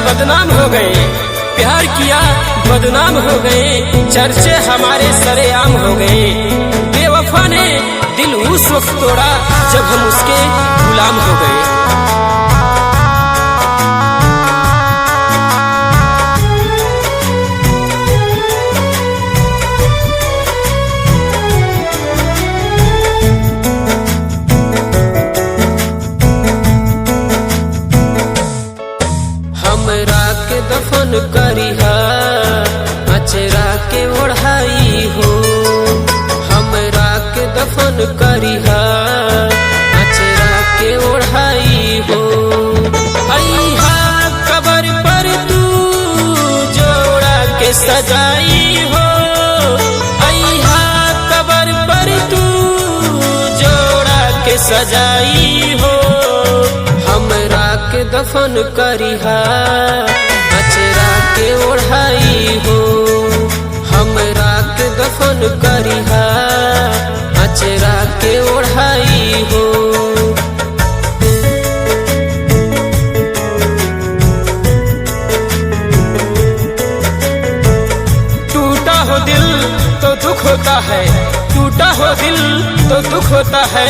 बदनाम हो गए, प्यार किया बदनाम हो गए, चर्चे हमारे सरेआम हो गए। बेवफा ने दिल उस वक्त तोड़ा जब हम उसके गुलाम हो गए। हमरा के दफन करिहा अचरा के ओढ़ाई हो, हमरा के दफन करिहा अचरा के ओढ़ाई हो। अइहा कबर पर तू जोड़ा के सजाई हो, अइहा कबर पर तू जोड़ा के सजाई हो। हमरा के दफन करिहा अचरा के ओढ़ाई हो, हमरा के दफन करिहा अचरा के ओढ़ाई हो। टूटा हो दिल तो दुख होता है, टूटा हो दिल तो दुख होता है,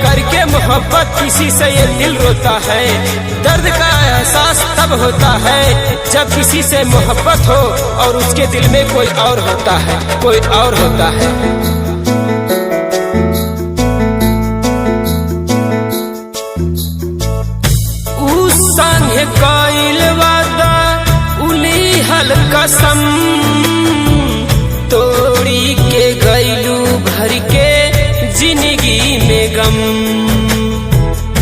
करके मोहब्बत किसी से ये दिल रोता है। दर्द का एहसास तब होता है जब किसी से मोहब्बत हो और उसके दिल में कोई और होता है, कोई और होता है। उस संग कइल वादा उली कसम तोड़ी के गैलू भर के जिंदगी में गम।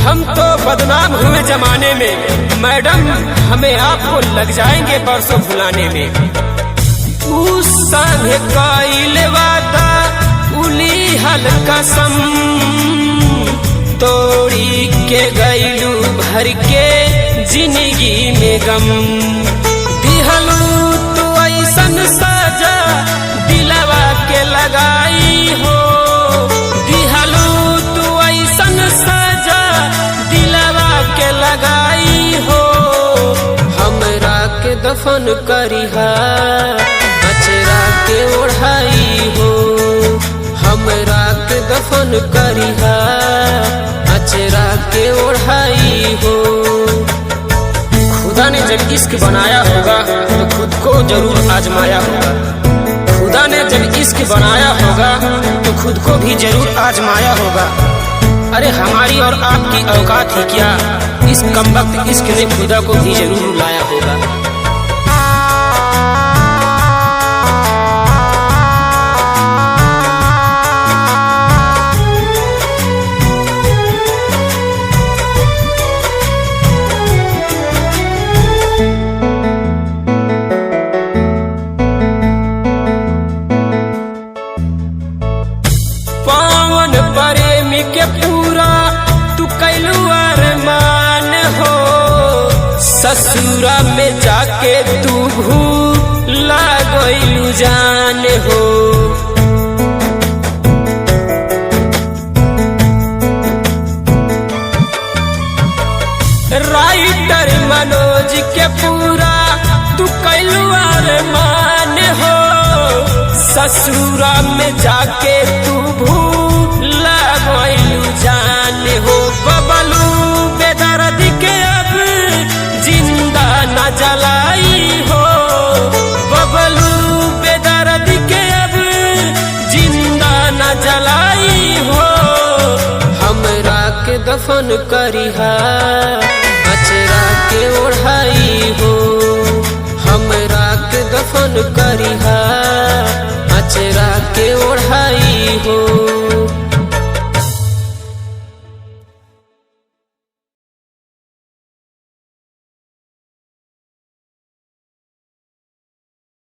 हम तो बदनाम हुए जमाने में मैडम, हमें आपको लग जाएंगे बरसों भुलाने में। उस संग कइल वादा उली कसम तोड़ी के गैलू भर के जिंदगी में गम। दिहलू तू ऐसन सजा दिलवा के लगाई हो, दिहलू तू ऐसन सजा दिलवा के लगाई हो। हमरा के दफन करिहा अचरा के ओढ़ाई हो, हमरा के दफन करिहा अचरा के ओढ़ाई हो। खुदा ने जब इश्क बनाया होगा तो खुद को जरूर आजमाया होगा, खुदा ने जब इश्क बनाया होगा तो खुद को भी जरूर आजमाया होगा। अरे हमारी और आपकी औकात ही क्या, इस कमबख्त इश्क ने खुदा को भी जरूर रुलाया होगा। पावन प्रेमी के पूरा तू कैलू अरमान हो, ससुरा में जाके तू भूला गइलू जान हो। राइटर मनोज के पूरा तू कैलू अरमान हो, ससुरा में जाके तू भूला गइलू जान हो। बबलू बेदर्द के अब जिंदा न जलाई हो, बबलू बेदर्द के अब जिंदा न जलाई हो। हमरा के दफन करिहा अचरा के ओढ़ाई हो, हमरा के दफन करिहा अचरा के ओढ़ाई।